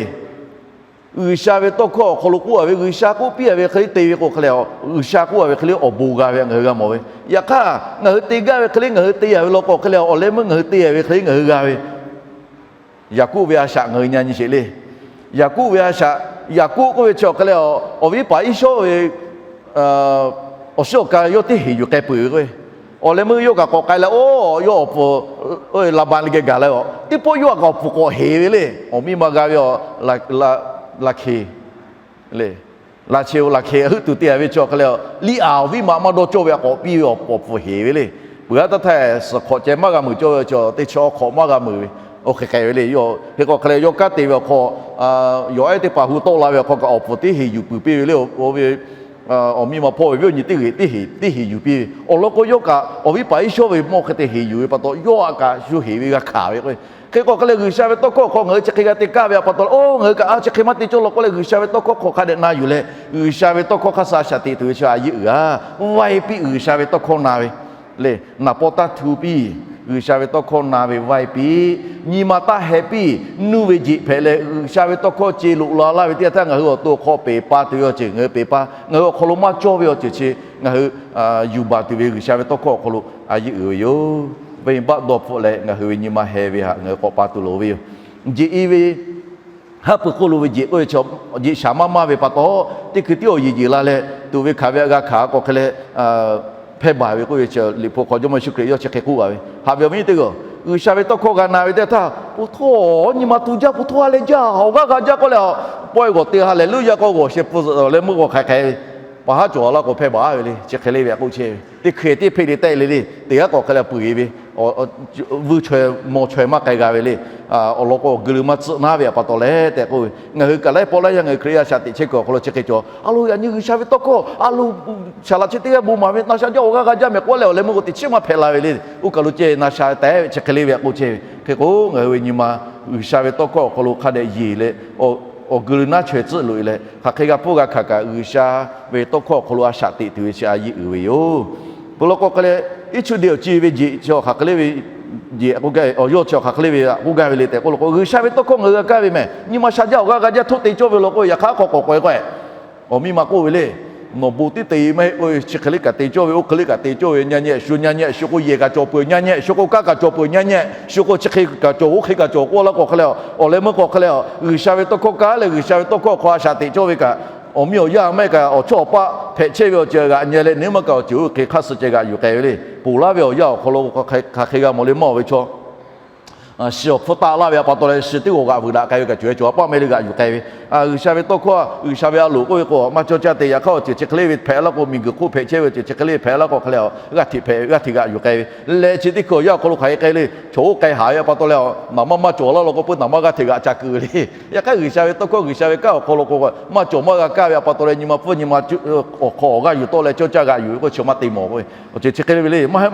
G'uiˬsha ve tawˇ hkawˇ awˬ hk'aw lo k'oˆ a ve, G'uiˬsha k'oˆ piˇ a ve hk'e le te ve k'o hk'e le, G'uiˬsha k'oˆ a ve hk'e le awˬ bon g'a ve ngaˬ hui g'a mawˬ ve. Yaꞈ hk'aˇ ngaˬ hui te gaˇ ve hk'e le ngaˬ hui te a ve law k'o hk'e le, awˬ leh meuˇ ngaˬ hui te a ve hk'e le ngaˬ hui g'a ve. Yaˍkoˆ ve a shaꞈ ngaˬ hui nyi nyi sheˍ le. Yaˍkoˆ ve a shaꞈ, Yaˍkoˆ k'oˆ ve chi awˬ hk'e leh, awˬ viˉ paˍ Iˉsawˇ ve awˬ shiˉ awˬ ka yawˇ teˇ heˍ yuˬ k'ai peuˬ ve k'o, awˬ leh meuˇ yawˇ kaꞈ k'awꞈ k'ai leh, oˇ yawˇ awˬ pfuhˍ Laˍbanˍ le geh gaˬ leh, teˇ pawˆ yawˇ kaꞈ awˬ pfuhˍ k'awꞈ heˍ ve le. Awˬ miˇ ma g'a ve a, Laˍhkeˍ le. Laˍhkeˍ-oˬ, Laˍhkeˍ heuˆ tuˬ te a ve chi awˬ hk'e leh, Liˉaꞈ awˬ viˉ ma maˇ dawˇ cawˇ ve a k'awꞈ piˇ ve awˬ pfuhˍ heˍ ve le. Peuˬ a taˇ htaˇ suhˍ hk'awꞈ ceh maˇ g'a meuˬ cawˇ ve chi teˇ chi awˬ hk'awꞈ maˇ g'a meuˬ ve, oˇ hk'e k'ai ve le. Hk'e k'o hk'e leh yawˇ kanˉ te ve awˬ hk'aw, yawˬ ehˉ teˇ hpaˍ hu tawˆ la ve awˬ hk'aw kaꞈ awˬ pfuhˍ teˇ heˍ yuˬ puiˬ piˇ ve le. Oˇ ve awˬ miˇ ma hpawˇ ve viˉ awˬ nyi teˇ heˍ teˇ heˍ piˇ ve awˬ lawn k'o, yawˇ kaꞈ awˬ viˉ paˍ Iˉsawˇ ve mawˇ hk'e te heˍ yuˬ ve pa taw, yawˇ a kaꞈ shu heˍ ve g'a hkanˍ ve k'o, hk'e k'o hk'e leh G'uiˬsha ve tawˇ hkawˇ hk'aw ngaˬ hui chi hk'e g'a te kaˇ ve a pa taw, oˇ ngaˬ hui kaꞈ a chi hk'e maˇ te cawˇ law k'oˆ leh G'uiˬsha ve tawˇ hkawˇ hk'aw hk'a dehꞈ na yuˬ leh, G'uiˬsha ve tawˇ hkawˇ hk'a shuˍ a shaꞈ teꞈ tuˬ ve chi a yeˇ uiˍ a, vaiˇ piˇ G'uiˬsha ve tawˇ hkawˇ na ve le. Naˍ paw taˇ htu piˇ, G'uiˬsha ve tawˇ hkawˇ na ve vaiˇ piˇ, nyi ma taˇ heh piˇ, nuˇ ve jeꞈ hpehꞈ leh G'uiˬsha ve tawˇ hkawˇ ce loꞈ la laˇ ve teˇ yanˇ htaˇ ngaˬ hui awˬ to awˬ hk'aw peˬ pa tuˬ ve awˬ ceuˬ, ngaˬ hui peˬ pa, ngaˬ hui awˬ hk'aw lo maˇ cawˇ ve awˬ ceuˬ chi ngaˬ hui yuˬ baˬ tuˬ ve G'uiˬsha ve tawˇ hkawˇ awˬ hk'aw lo a yeˇ uiˍ ve yoˬ. Venˇbaˆ dawˇ hpfuhˆ leh ngaˬ hui ve nyi ma heh ve htaꞈ ngaˬ hui k'awꞈ pa tuˬ loˍ ve yoˬ. Jeꞈ e ve haˉ pui hk'oˆ lo ve jeꞈ k'oˆ ve, jeꞈ shaˍ maˇ maˇ ve pa taw, teˇ hkui tiˉ awˬ yeˬ yeˬ la leh tuꞈ ve hkanˍ ve a g'a hkanˍ k'o hk'e leh, hpehˇ baˬ ve k'oˆ ve chi Liꞈ hpu hk'aw Jawˇmawˇ Yeˍsuˆ Hkriꞈ yawˇ chi hk'e k'oˆ a ve. Haꞈ ve awˬ viˉ teˇ g'aˇ, G'uiˬsha ve tawˇ hkawˇ g'a na ve teˇ htaˇ, po htawˇ nyi ma tu jaˇ, po htawˇ ha leh jaˇ, awˬ g'aˇ g'a jaˇ k'oˆ leh, pawehˇ g'awˬ te ha lehˬ luˇ yaˇ k'o g'awˬ sheh pfuhˇ zuhꞈ leh meuˇ g'awˬ hk'aiˬ hk'aiˬ ve, pa haˉ cawˬ laˇ k'o hpehˇ baˬ ve le. Chi hk'e le ve k'oˆ chehˇ ve, teˇ hkui tiˉ hpeˆ le tehˆ le le, teˇ g'aˇ k'awꞈ hk'e leh peuˬ e ve, vuiˇ chaweh maw chaweh maˇ k'ai g'a ve le. Awˬ lawn k'o awˬ geu leu maˇ tcuhˆ naˉ ve a pa taw leh tehꞈ k'oˆ ve, ngaˬ hui kaꞈ laiˉ pawˆ laiˉ yaˇ ngaˬ hui Hkriꞈ yaˇ shaꞈ teꞈ chehˇ kuiˬ awˬ hk'aw lo chi hk'e cawˬ a lo, yaꞈ nyi G'uiˬsha ve tawˇ hkawˇ a lo, saˍ laꞈ chi teˇ g'aˇ bon maˍ ve na sha jaˇ, awˬ g'aˇ g'a jaˇ mehˍ k'oˆ leh awˬ leh meuˇ k'o teꞈ chiˉ maˇ hpehꞈ la ve le. Oˇ kaˬ lo ceh na sha tehˆ ve chi hk'e le ve k'oˆ chehˇ ve. Hk'e k'o ngaˬ hui ve nyi ma G'uiˬsha ve tawˇ hkawˇ awˬ hk'aw lo hk'a dehꞈ yeˬ leh, awˬ geu leu naˉ chaweh tcuhˆ loꞈ e leh hk'aˬ hk'e g'a hpfuhˇ g'a hkanˍ kaꞈ G'uiˬsha ve tawˇ hkawˇ awˬ hk'aw lo a shaꞈ teꞈ tuˬ ve chi a yeˇ uiˍ ve yoˬ. Peuˬ law k'o hk'e leh Iˉ chu de awˬ ci ve jeꞈ chi awˬ hk'aˬ hk'e le ve, jeꞈ k'oˆ gaˇ ve, awˬ yawˇ chi awˬ hk'aˬ hk'e le ve htaꞈ k'oˆ gaˇ ve le tehꞈ k'oˆ lo k'o, G'uiˬsha ve tawˇ hkawˇ ngaˬ hui g'a kaˇ ve mehˬ. Nyi ma sha jaˇ awˬ g'aˇ g'a jaˇ htoˆ te cawˇ ve law k'o, yaꞈ hk'aˇ k'awꞈ k'awꞈ k'awꞈ e k'o, awˬ miˇ ma k'oˆ ve le, nawˬ bon tiˉ te maˇ heˆ k'oˆ ve, chi hk'e le kaꞈ te cawˇ ve, oˇ hk'e le kaꞈ te cawˇ ve, nyi nyi shu nyi nyi shu k'o yehˬ kaꞈ cawˬ peuˬ, nyi nyi shu k'o kanˉ kaꞈ cawˬ peuˬ, nyi nyi shu k'o chi hk'e kaꞈ cawˬ, oˇ hk'e kaꞈ cawˬ k'oˆ laˇ k'o hk'e le, awˬ leh meuˇ k'o hk'e le, G'uiˬsha ve tawˇ hkawˇ kaꞈ leh G'uiˬsha ve tawˇ hkawˇ hk'aw a shaꞈ teꞈ cawˇ ve kaꞈ, awˬ miˇ awˬ yaˇ maˇ heˆ kaꞈ awˬ chawˇ awˬ paˆ hpehꞈ chehˇ ve awˬ ceuˬ g'aꞈ nyi leh, neˇ maˇ kaꞈ awˬ ceuˬ oˇ hk'e hk'aˇ suh ceh g'aꞈ yuˬ k'ai ve le. Ponˬ laˇ ve awˬ yanˇ awˬ hk'aw lo hk'aˬ hk'e g'a mawˬ le maˇ awˬ ve chaw, shi awˬ hpfuhˇ taˆ laˇ ve a pa taw leh, shi teˇ g'awˬ g'aꞈ vuiˬ daꞈ k'ai ve kaꞈ cawˬ e cawˬ a paˆ meh le g'aꞈ yuˬ k'ai ve. G'uiˬsha ve tawˇ hkawˇ, G'uiˬsha ve a loˍ k'oˆ ve k'o, maˇ cawˇ caˇ te. Yaꞈ hk'aˇ awˬ ceuˬ chi hk'e le ve hpehꞈ laˇ k'o, miˬguiˬ hk'oˆ hpehꞈ chehˇ ve awˬ ceuˬ chi hk'e le ve hpehꞈ laˇ k'o hk'e le, g'aˇ hteꞈ hpehꞈ g'aˇ hteꞈ g'aꞈ yuˬ k'ai ve. Leh chi teˇ hkui awˬ yanˇ awˬ hk'aw lo hk'aˬ hk'e k'ai le, chaw oˇ k'ai haˍ ve a pa taw leh, naˍ manˇ maˇ cawˬ laˇ law k'o, peuˇ naˍ manˇ g'aˇ hteꞈ g'aꞈ ca keu ve le. Yaꞈ hk'aˇ G'uiˬsha ve tawˇ hkawˇ, G'uiˬsha ve kanˉ awˬ hk'aw lo k'o, maˇ cawˬ maˇ g'a kaˇ ve a pa taw leh, nyi ma pfuhˇ nyi ma awˬ hk'aw awˬ g'aˇ yuˬ tawˆ leh cawˇ caˇ g'aꞈ yuˬ ve k'o, chi maˇ te mawˬ k'o, awˬ ceuˬ chi hk'e le ve le. Maˇ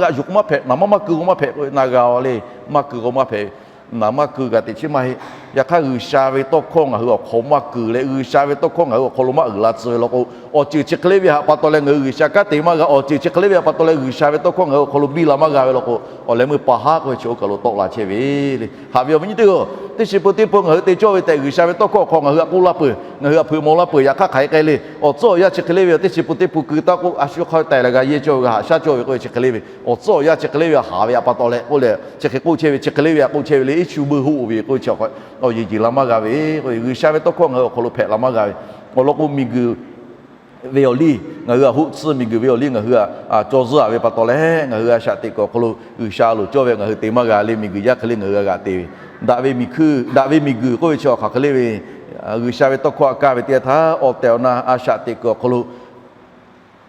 g'aꞈ yuˬ k'o maˇ hpehꞈ, naˍ manˇ maˇ keu k'o maˇ hpehꞈ k'o, na g'a le. Maˇ keu k'o maˇ hpehꞈ. Naˍ manˇ keu kaꞈ teꞈ chiˉ maˇ heˆ. Yaꞈ hk'aˇ G'uiˬsha ve tawˇ hkawˇ ngaˬ hui awˬ hk'aw maˇ keu leh, G'uiˬsha ve tawˇ hkawˇ ngaˬ hui awˬ hk'aw lo maˇ uiˍ la tcuh ve law k'o, awˬ ceuˬ chi hk'e le ve htaꞈ pa taw leh ngaˬ hui G'uiˬsha kanˉ te maˇ g'a. Awˬ ceuˬ chi hk'e le ve htaꞈ pa taw leh G'uiˬsha ve tawˇ hkawˇ ngaˬ hui awˬ hk'aw lo biˇ la maˇ g'a ve law k'o, awˬ leh meuˇ pa haˉ k'oˆ ve chi oˇ kaˬ lo tawˆ la chehˇ ve le. Haꞈ ve awˬ viˉ nyi teˇ hpaˍ-oˬ, teˇ chi pun teˇ pun ngaˬ hui te cawˇ ve tehꞈ G'uiˬsha ve tawˇ hkawˇ awˬ hk'aw ngaˬ hui htaꞈ k'oˆ laˇ peuˬ, ngaˬ hui htaꞈ hpeuꞈ maw laˇ peuˬ. Yaꞈ hk'aˇ hk'aˬ hk'e k'ai le, awˬ tcuhˉ awˬ yanˇ chi hk'e le ve, teˇ chi pun teˇ pun keu taˇ k'oˆ, a shu hk'aw taiˍ laˬ g'a yehˇ cawˇ ve, g'a haꞈ shaˉ cawˇ ve k'oˆ ve chi hk'e le ve, awˬ tcuhˉ awˬ yanˇ chi hk'e le ve htaꞈ haˍ ve a pa taw leh k'oˆ leh, chi hk'e k'oˆ chehˇ ve, chi hk'e le ve htaꞈ k'oˆ chehˇ ve le. Iˉ shu beuꞈ hoˆ ve k'oˆ ve chi awˬ hk'aw, awˬ yeˬ yeˬ la maˇ g'a ve k'o, G'uiˬsha ve tawˇ hkawˇ ngaˬ hui awˬ hk'aw lo hpehꞈ la maˇ g'a ve, awˬ lawn k'o miˬguiˬ ve awˬ liˇ ngaˬ hui htaꞈ hoˆ tcuhˇ, miˬguiˬ ve awˬ liˇ ngaˬ hui htaꞈ caw zuhˇ a ve pa taw leh, ngaˬ hui a shaꞈ teꞈ kuiˬ awˬ hk'aw lo G'uiˬsha a loˍ cawˇ ve ngaˬ hui te maˇ g'a le. Miˬguiˬ yaˇ hk'e le ngaˬ hui g'a g'aꞈ te ve, daꞈ ve miˬ hkuiˇ, daꞈ ve miˬguiˬ k'oˆ ve chi awˬ hk'aˬ hk'e le ve, G'uiˬsha ve tawˇ hkawˇ htaꞈ kaˇ ve teˇ yanˇ htaˇ, awˬ tehˬ awˬ na a shaꞈ teꞈ kuiˬ awˬ hk'aw lo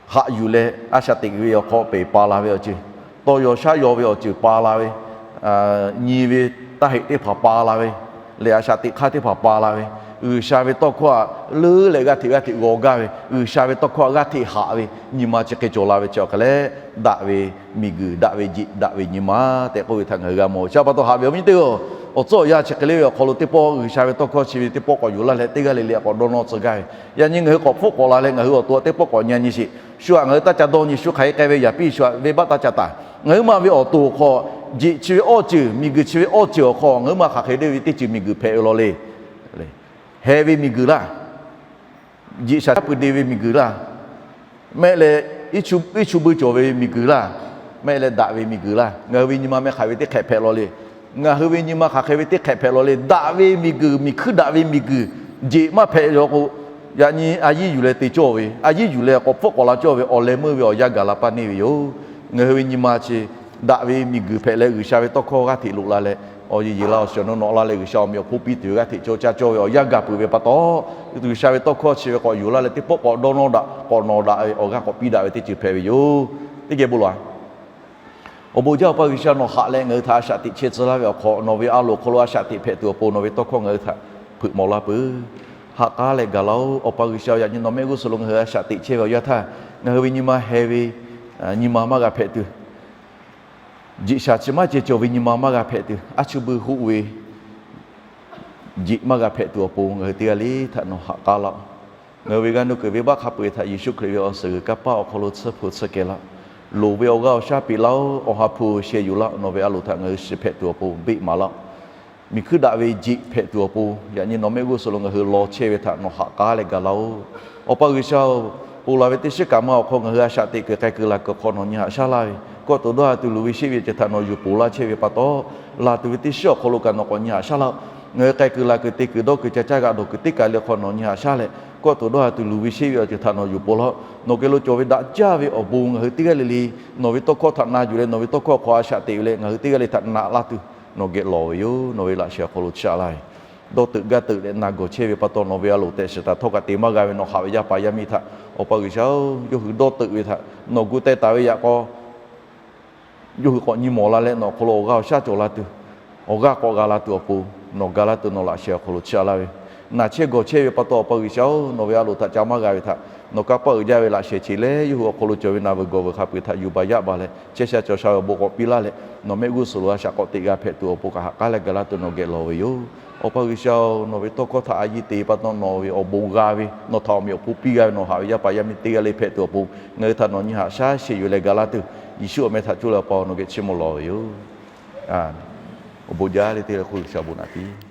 haꞈ yuˬ leh, a shaꞈ teꞈ ve awˬ hk'aw peˬ pa la ve awˬ ceuˬ, tawˇ yaw shaˉ yaw ve awˬ ceuˬ pa la ve, nyi ve taˇ heꞈ teˇ hpaˍ pa la ve, leh a shaꞈ teꞈ hk'aˇ teˇ hpaˍ pa la ve, G'uiˬsha ve tawˇ hkawˇ htaꞈ leuˉ leh g'aˇ hteꞈ g'aˇ hteꞈ g'aw gaˇ ve, G'uiˬsha ve tawˇ hkawˇ htaꞈ g'aˇ hteꞈ haꞈ ve nyi ma chi hk'e cawˬ la ve chi awˬ hk'aˬ leh, daꞈ ve miˬguiˬ, daꞈ ve jeꞈ, daꞈ ve nyi ma tehꞈ k'oˆ ve htaꞈ ngaˬ hui g'a mawˬ ve. Chi pa taw haꞈ ve awˬ viˉ nyi teˇ hpaˍ-oˬ, awˬ tcuhˉ awˬ yanˇ chi hk'e le ve awˬ hk'aw lo teˇ pawˆ G'uiˬsha ve tawˇ hkawˇ chi ve teˇ pawˆ k'awꞈ yuˬ laˇ leh, teˇ g'aˇ le le k'awꞈ dawˇ nawˇ tcuh gaˇ ve. Yaꞈ nyi ngaˬ hui k'awꞈ hpfuhˆ k'awꞈ la leh, ngaˬ hui awˬ to teˇ pawˆ k'awꞈ nyi nyi sheˍ. Shu htaꞈ ngaˬ hui taˇ ca dawˇ nyi, shu hk'aˬ hk'e k'ai ve yaꞈ piˇ shu htaꞈ venˇbaˆ taˇ ca taˍ. Ngaˬ huiˉ ma ve awˬ to awˬ hk'aw, jeꞈ chi ve awˇ ceuˬ, miˬguiˬ chi ve awˇ ceuˬ awˬ hk'aw ngaˬ huiˉ ma hk'aˬ hk'e deˇ ve teˇ ceuˬ miˬguiˬ hpehꞈ ve law le. Heh ve miˬguiˬ laˇ. Jeꞈ shaˍ caˉ pui de ve miˬguiˬ laˇ. Mehˆ leh iˉ chu beuˇ cawˬ ve miˬguiˬ laˇ. Mehˆ leh daꞈ ve miˬguiˬ laˇ. Ngaˬ hui ve nyi ma meh hk'aˬ ve teˇ hk'ehꞈ hpehꞈ law le. Ngaˬ hui ve nyi ma hk'aˬ hk'e ve teˇ hk'ehꞈ hpehꞈ law le. Daꞈ ve miˬguiˬ, miˬ hkuiˇ daꞈ ve miˬguiˬ, jeꞈ maˇ hpehꞈ yaw k'o, yaꞈ nyi a yiˉ yuˬ leh te cawˇ ve, a yiˉ yuˬ leh k'awꞈ hpfuhˆ k'awꞈ la cawˇ ve awˬ leh meuˇ ve awˬ yanˇ gaˬ la paˇ neˇ ve yoˬ. Ngaˬ hui ve nyi ma chi daꞈ ve miˬguiˬ hpehꞈ leh, G'uiˬsha ve tawˇ hkawˇ g'aˇ hteꞈ loꞈ la leh, awˬ yeˬ yeˬ la awˬ shiˍ awˬ nawˉ nawꞈ la leh, G'uiˬsha awˬ meꞈ awˬ hponˇ piˇ tuˬ ve g'aˇ hteꞈ cawˇ caˇ cawˇ ve awˬ yanˇ gaˬ peuˬ ve pa taw, G'uiˬsha ve tawˇ hkawˇ chi ve k'awꞈ yuˬ laˇ leh teˇ pawˆ k'awꞈ dawˇ nawˇ daꞈ, k'awꞈ nawꞈ daꞈ ve awˬ g'aˇ k'awꞈ piˇ daꞈ ve teˇ ceuˬ hpehꞈ ve yoˬ. Teˇ geh bon lawˬ-a. Awˬ bon jaˇ Awˬ pa G'uiˬsha, nawˬ haꞈ leh ngaˬ hui htaꞈ a shaꞈ teꞈ chehˇ tcuh laˇ ve awˬ hk'aw, nawˬ ve a loˍ hk'aw lo a shaꞈ teꞈ hpehꞈ tuˬ awˬ pon nawˬ ve tawˇ hkawˇ ngaˬ hui htaꞈ hpeuꞈ maw laˇ peuˬ. Ha k'aˉ leh gaˬ laˇ-oˆ. Awˬ pa G'uiˬsha, yaꞈ nyi nawˬ mehˆ g'uˇ suhˍ lo ngaˬ hui a shaꞈ teꞈ chehˇ ve awˬ yanˇ htaˇ, ngaˬ hui ve nyi ma heh ve nyi ma maˇ g'a hpehꞈ tuˬ, jeꞈ shaˍ chi maˇ ceh cawˬ ve nyi ma maˇ g'a hpehꞈ tuˬ, aˉ chuˇ beuˇ hoˆ ve jeꞈ maˇ g'a hpehꞈ tuˬ awˬ pon ngaˬ hui teˇ g'aˇ le htaꞈ nawˬ haꞈ k'aˉ laˇ-oˆ. Ngaˬ hui ve g'a nuˇ kuiˬ venˇbaˆ hk'a peu-eˬ htaꞈ Yeˍsuˆ Hkriꞈ ve awˬ suhˍ g'uiˬ kanˇ paˆ awˬ hk'aw lo tsuhˇ hpu tsuhˇ kehˬ laˇ. Loˍ ve awˬ g'aˇ awˬ shaˉ peꞈ laˇ-oˆ. Awˬ ha hpu sheh yuˬ laˇ. Nawˬ ve a loˍ htaꞈ ngaˬ hui shiˍ hpehꞈ tuˬ awˬ pon beˆ maˍ laˇ-oˆ. Miˬ hkuiˇ daꞈ ve jeꞈ hpehꞈ tuˬ awˬ pon, yaꞈ nyi nawˬ mehˆ g'uˇ suhˍ lo ngaˬ hui law chehˇ ve htaꞈ nawˬ haꞈ k'aˉ leh gaˬ laˇ-oˆ. Awˬ pa G'uiˬsha-oˬ, ponˬ laˬ ve teˇ shiˉ kaꞈ ma awˬ hk'aw ngaˬ hui a shaꞈ teꞈ kuiˬ k'ai kuiˬ laˬ kuiˬ hk'aw nawˬ nyi haꞈ shaˉ laˇ ve, kawˆ tuˬ dawˇ ha tuˬ luˬ ve sheˆ ve ceuˬ htaꞈ nawˬ yuˬ ponˬ laˇ chehˇ ve pa taw, laˬ tuˬ ve teˇ shiˉ awˬ hk'aw lo kaꞈ nawˬ k'awꞈ nyi haꞈ shaˉ laˇ-oˆ. Ngaˬ hui k'ai kuiˬ laˬ kuiˬ te kuiˬ dawˇ kuiˬ ca caˇ g'aꞈ dawˬ kuiˬ teˇ kaˬ le hk'aw nawˬ nyi haꞈ shaˉ leh, kawˆ tuˬ dawˇ ha tuˬ luˬ ve sheˆ ve awˬ ceuˬ htaꞈ nawˬ yuˬ ponˬ laˇ-oˆ. Nawˬ geh lo cawˬ ve daꞈ jaˇ ve awˬ bon ngaˬ hui teˇ g'aˇ le le nawˬ ve tawˇ hkawˇ htaꞈ na yuˬ leh, nawˬ ve tawˇ hkawˇ hk'aw a shaꞈ teꞈ ve leh, ngaˬ hui teˇ g'aˇ le htaꞈ naꞈ laˇ tuˬ nawˬ geh lawˬ ve yoˬ. Nawˬ ve laꞈ sheh awˬ hk'aw lo chiˇ aꞈ laˇ ve dawˇ teuꞈ gaˇ teuꞈ leh na gawˬ chehˇ ve pa taw, nawˬ ve a loˍ tehꞈ shiˍ htaꞈ htawˇ kaꞈ te maˇ g'a ve nawˬ haꞈ ve yaˇ paˍ yaˇ miˇ htaꞈ Awˬ pa G'uiˬsha-oˬ, yawˇ hui dawˇ teuꞈ ve htaꞈ nawˬ gu teh taˍ ve yaꞈ k'aw, yawˇ hui k'awꞈ nyi mawˬ la leh nawˬ awˬ hk'aw lo awˬ g'aˇ awˬ shaˉ cawˬ la tuˬ, awˬ g'aˇ k'awꞈ g'a la tuˬ awˬ pon, nawˬ ga laˇ tuˬ nawˬ laꞈ sheh awˬ hk'aw lo chiˇ aꞈ laˇ ve, naˬ chehˇ gawˬ chehˇ ve pa taw, Awˬ pa G'uiˬsha-oˬ, nawˬ ve a loˍ htaꞈ ca maˇ g'a ve htaꞈ nawˬ kanˇ paˆ uiˍ jaˇ ve laꞈ sheh che leh, yawˇ hui awˬ hk'aw lo cawˬ ve naˬ veuˬ gawˬ veuˬ hk'a peu-eˬ htaꞈ yuˬ baˬ yaˇ baˬ leh chehˇ sha cawˬ sha ve awˬ bon k'awꞈ piˇ laˇ leh, nawˬ mehˆ g'uˇ suhˍ lo a shaꞈ k'awꞈ teꞈ g'a hpehꞈ tuˬ awˬ pon kaꞈ ha k'aˉ leh ga laˇ tuˬ nawˬ geh lawˬ ve yoˬ. Awˬ pa G'uiˬsha-oˬ, nawˬ ve tawˇ hkawˇ htaꞈ a yiˇ te pa taw nawˬ ve awˬ bon g'a ve, nawˬ htaꞈ awˬ meꞈ awˬ hponˇ piˇ g'a ve nawˬ haꞈ ve yaˇ paˍ yaˇ miˇ teˇ g'aˇ le hpehꞈ tuˬ awˬ pon, ngaˬ hui htaꞈ nawˬ nyi haꞈ shaˉ sheˍ yoˬ leh ga laˇ tuˬ, Yeˍsuˆ awˬ meh htaꞈ coˇ leh Awˬ pa nawˬ geh chiˇ mvuh lawˬ ve yoˬ. Awˬ bon jaˇ le teˇ g'aˇ hk'oˆ G'uiˬsha bon naꞈ piˇ.